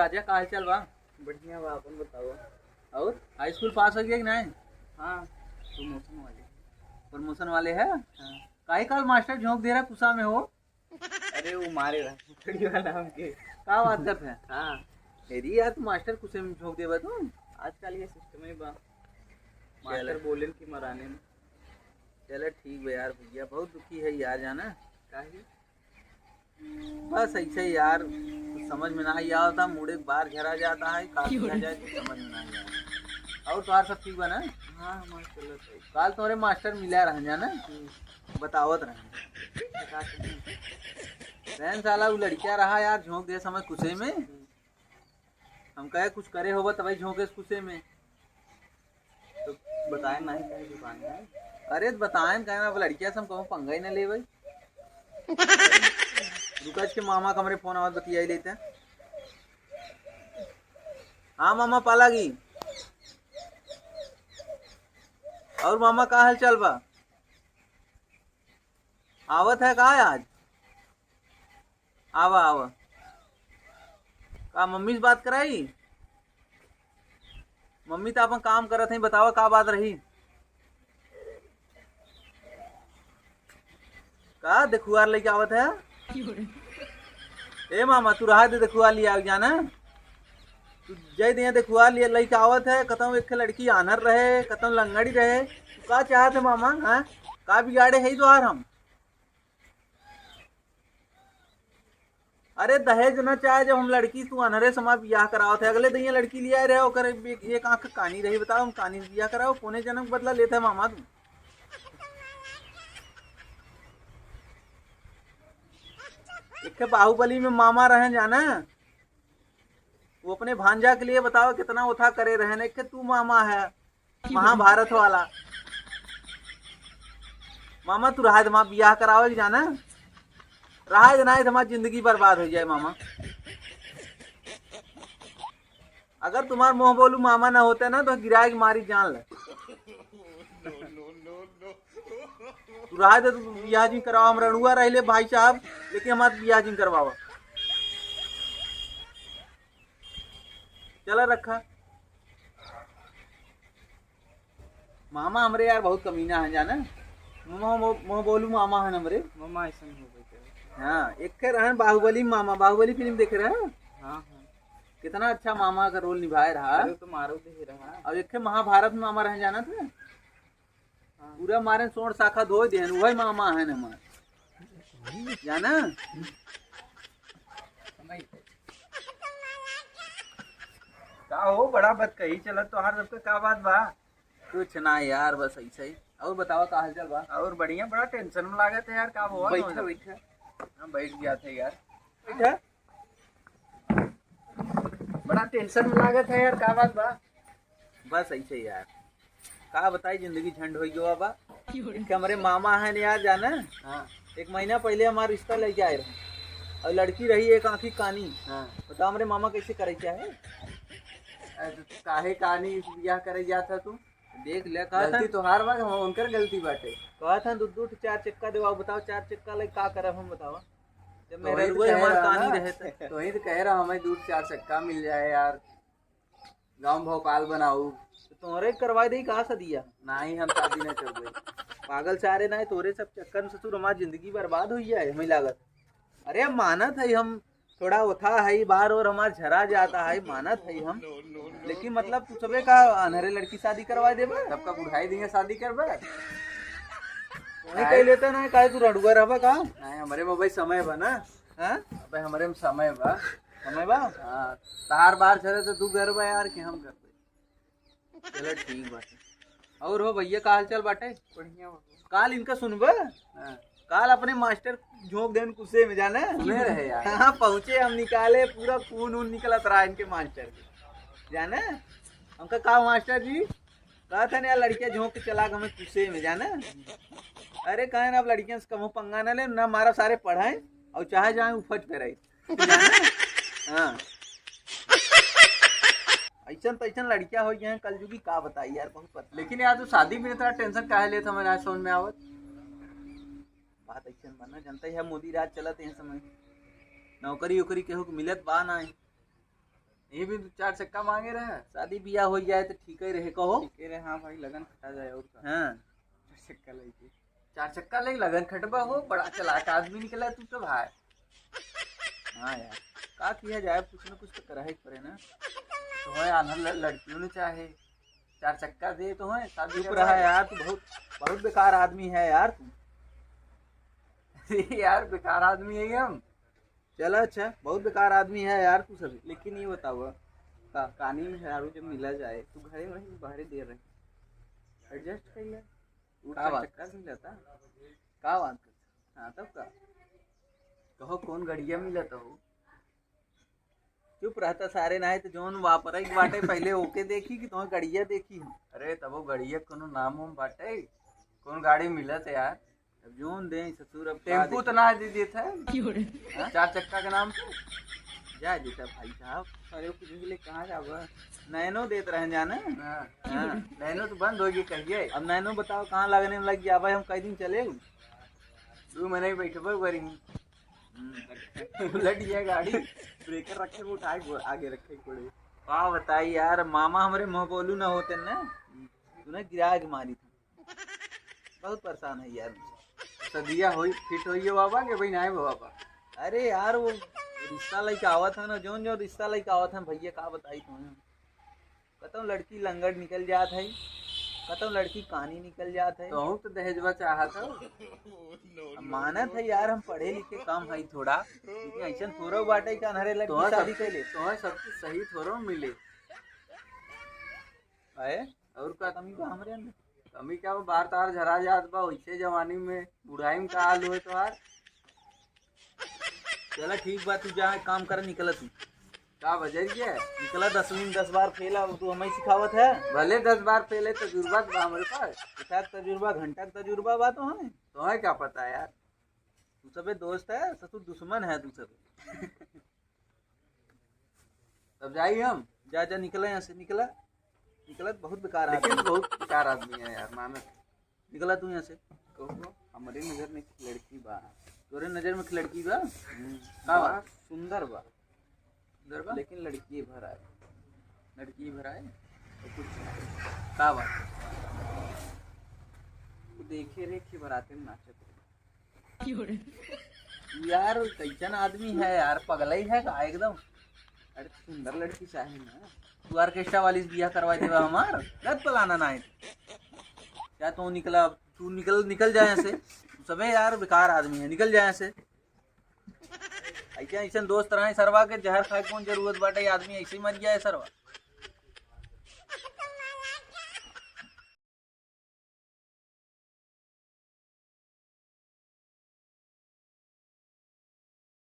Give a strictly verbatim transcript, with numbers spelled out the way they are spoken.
राजा, का हाल चाल बा? बढ़िया बा, अपन बताओ। और हाई स्कूल पास हो गया कि नहीं? हाँ, प्रमोशन वाले। प्रमोशन वाले है? हाँ। काहे काल मास्टर झोंक दे रहा कुसा में हो? अरे, वो मारे रहा, मुठड़ी वाला हमके। का बात करत है? हाँ। अरे यार, तू मास्टर कुसे में झोंक देबा तू? आजकल ये सिस्टम ही बा, मास्टर चले। बोलेन कि मराने में। चले ठीक बा यार, भैया बहुत दुखी है यार, जाना। काहे? बस ऐसे ही यार, कुछ समझ में ना ही आवता, मूड एक बार झरा जाता है, का किया जाए कुछ समझ में ना ही आवता। और तोहार सब ठीक बा ना? हाँ, हमार चलत है। काल तोहरे मास्टर मिला रहन जाना, हम्म। बतावत रहन। बता सकते हैं। रहन साला, वो लड़किया रहा यार, झोंक दे समय कुसे में। हम्म। हम कहे कुछ करे होबा तबही झोंके कुसे में। तो बताए नहीं कहे दुकान में। अरे तो बताए न, कहे ना, अब लड़किया से हम कहूँ पंगा ही ना ले भाई। रुका, आज के मामा का हमरे फोन आवत, बतियाई लेते हैं। हाँ मामा पालागी। और मामा का हाल चाल बा? आवत है का आज? आवा, आवा। का मम्मी से बात कराई? मम्मी तो अपन काम करत है, बतावा का बात रही? का देखुआर लेके आवत है? ए मामा, तू रहा दे, देखुआर लिया जाना। तू जय दे देखुआर लिया लेके आवत है, कतौ एक लड़की आनर रहे, कतौ लंगड़ी रहे। तू का चाहत है मामा, हाँ? का बिगाड़े है द्वार हम? अरे दहेज ना चाहे, जब हम लड़की तू अनहरे समा बियाह करावत है, अगले दहिया लड़की लिया रहे, ओकर एक, एक आँख कानी रही, बताओ हम कानी से बियाह कराओ, कोने जन्म के बदला लेत है मामा तू। एक ठे बाहुबली में मामा रहे जाना, वो अपने भांजा के लिए बताओ कितना उठा करे रहे, एक ठे तू मामा है। महाभारत वाला। मामा तू रहा दे, माँ बियाह करावे के जाना, रहा दे, नहीं तो हमारी जिंदगी बर्बाद हो जाए मामा। अगर तुम्हार मोह बोलू मामा ना होते ना तो गिराए के मारी जान ले। तू रहा दे, तू बियाह जिन करावा, हम रणुआ रह ले भाई साहब, लेकिन हमार बियाह जिन करवावा। चला रखा। मामा हमरे यार बहुत कमीना है जाना। मोह, मोह, मोह बोलू मामा है हमरे। मामा ऐसा नहीं हो पाते। हाँ, एक ठे रहन बाहुबली मामा, बाहुबली फिल्म देखे रहे? हाँ, हाँ। कितना अच्छा मामा का रोल निभाए रहा। अरे तो मारो दे रहा। और एक ठे महाभारत में मामा रहे जाना था। हाँ। पूरा मारे सोंड़ साखा धोए देहन, वही मामा है हमार। जाना? का हो, बड़ा बतकही चलत तोहार सबके, का बात बा? कुछ ना यार, बस ऐसे ही। और बतावा, का हालचाल बा? और बढ़िया, बड़ा टेंशन में लागत है यार, का हुआ बैठा, तुम? बैठा। हाँ, बैठ गया था यार। बैठा। बड़ा टेंशन में लागत है यार, का बात बा? बस ऐसे यार, का बताई, जिंदगी झंड हो गया बा। एक हमरे मामा है न यार, जाना? हाँ। एक महीना पहले हमार रिश्ता लेके आए रहे, और लड़की रही एक आँखी कानी। हाँ। बताओ हमरे मामा कैसे करे चाहे? अरे तो काहे कानी बियाह करे जात है तू? देख ले, कहा था गलती तोहार बा, हम उनकर गलती बाटे। कहा था दू दू ठे चार चक्का देवा, बताओ चार चक्का लई का करब हम, बतावा? जब तो मेरे वही तो रुए कह हमार रहा कानी ना। रहे तो। तो वही तो कह रहा, हमें दू चार चक्का मिल जाए यार, गाँव भोपाल बनाऊ। तो तोहरे करवाई दे कहा सदिया? नहीं, हम शादी नहीं करबे। पागल सारे, नहीं तोरे सब चक्कर में ससुर हमार जिंदगी बर्बाद हुई है, हमें लागत। अरे मानत है हम थोड़ा उठा है, बार और हमार झरा जाता है, मानत है हम, लेकिन मतलब तू सबे का अनहरे लड़की शादी करवा देबे? सबका बुढ़ाई दिए शादी करबे? वही कह लेता ना, काहे तू रड़ुआ रहबा का? नहीं, हमरे में भाई समय बा ना। हाँ? अबे हमरे में समय बा। समय बा? हाँ, तार बार चले तो तू घर बा यार कि हम घर बा? चलो ठीक बाटे। और हो भैया, का हाल चाल बाटे? बढ़िया बा। काल इनका सुनबे? हाँ। काल अपने मास्टर झोंक देन कुसे में, जाने? सुने रहे यार। हाँ, पहुँचे हम निकाले, पूरा खून वून निकलत रहा इनके मास्टर के, जाने? हमका का मास्टर जी? कहा था ना यार, लड़कियाँ झोंक के चला गए कुसे में, जाने? अरे कहे ना, अब लड़कियों से कबहूँ पंगा ना ले, ना मारा सारे पढ़ाए और चाहे जाए उफज पे रहे। हाँ। ऐसन तैसन लड़किया हो गए हैं कलजुगी, का बताई यार, बहुत पता। लेकिन यार, तू शादी में इतना टेंशन काहे लेत, हमें ना समझ में आवत। बात ऐसन बना, जनता ही है, मोदी राज चलत है समय, नौकरी ओकरी केहू को मिलत बा ना है। ये भी तो चार चक्का मांगे रहे, शादी बियाह हो जाए तो ठीक ही रहे, कहो। ठीक ही रहे, हाँ भाई, लगन खटा जाए और का। हाँ। चार चक्का लेके। चार चक्का ले लगन खटबा हो, बड़ा चालाक आदमी निकला तू तो भाई। हाँ यार, का किया जाए, कुछ न कुछ तो करही के पड़े ना। तो है आन्हर ल-, लड़कियों ने चाहे चार चक्का दे तो है, शादी चुप रहा यार, तू बहुत, बहुत बेकार आदमी है यार तू। अरे यार, बेकार आदमी है हम। चला अच्छा, बहुत बेकार आदमी है यार तू सब। लेकिन ये बताओ, का? कानी मेहरारू जब मिला जाए तो घरे में रहे, बाहरे देर रहे, एडजस्ट कर ले। उ का बात? चक्का से मिलता। का बात करता? हाँ, तब का? कहो, कौन गड़िया मिलत हो? चुप रहता सारे, नाहीं तो जौन वापरे के बाटे पहले ओके देखी कि तुम्हें गड़िया देखी हम। अरे, तब वो गड़िया कोनो नाम हम बाटे, कौन गाड़ी मिलत है यार? अब जौन दे ससुर, अब का टेम्पू देखी? तो ना दे देत है। क्यों रे? हाँ? चार चक्का के नाम से। जा देता भाई साहब। अरे, कुछ भी ले, कहाँ जाबा? नैनो देत रहे जाना। हाँ। हाँ। नैनो तो बंद हो गई कहिए। अब नैनो बताओ, कहाँ लगने में लग जाबा, हम कई दिन चले? दो महीने ही बैठबे करी। हम्म। उलट गया गाड़ी, ब्रेकर रखे को उठाए को आगे रखे के पड़े। का बताई यार, मामा हमरे मुँह बोलू ना होते ना, तूने गिरा के मारी था। बहुत परेशान है यार। सदिया होई, फिट होई है बाबा के भाई, नाहीं बाबा? अरे यार, वो रिश्ता लेके आवत है ना, जौन जौन रिश्ता लेके आवत है भैया, का बताई तुम्हें। कतौ लड़की लंगड़ निकल जात है, कतौ लड़की कानी निकल जात है। तो हम तो दहेजवा चाहत हो। अब मानत है यार, हम पढ़े लिखे कम है थोड़ा, लेकिन ऐसन थोड़ा बाटे कि अनहरे लड़की तोहर शादी सब, कैले। तोहर सब चीज सही थोड़ा मिले। आए? और का कमी बा हमरे अंदर? कमी का बा? बार तार झरा जात बा, वैसे जवानी में, बुढ़ाई में का हाल होए तोहार? चला ठीक बा, तू जा, काम कर, निकला तू। का बजर गया? निकला, दसवीं में दस बार फेल, अब तू हमें सिखावत है। भले दस बार फेल है, तजुर्बा तो बा हमरे पास। इतना तजुर्बा, घंटा का तजुर्बा बा तो हमें। तो है क्या पता यार? तू सबे दोस्त है, ससुर दुश्मन है तू सबे। तब जाई हम। जा, जा, निकला यहाँ से, निकला। निकला तो बहुत बेकार लेकिन आदमी। बहुत बेकार आदमी है यार, मानस। निकला तू यहाँ से। कहो, हमरे नजर में एक लड़की बा। तोरे नजर में एक लड़की बा? हम्म, का बा? बा? सुंदर बा। सुंदर बा? लेकिन लड़की भर आए। लड़की भर आए? तो कुछ का बा? वो देखे रे कि बराते में नाचत रहे। यार, कैसन आदमी है यार, पगला ही है का एकदम? अरे, सुंदर लड़की चाहे ना। तू ऑर्केस्ट्रा वाली से बियाह करवा देवा हमार, गलत पलाना ना है। क्या तू निकला, तू निकल, निकल जाए यहाँ से। तू सबे यार बेकार आदमी है, निकल जाए यहाँ से। ऐसे, ऐसे दोस्त रहे सरवा के, जहर खाए कौन जरूरत बाटे, आदमी ऐसे ही मर गया है सरवा।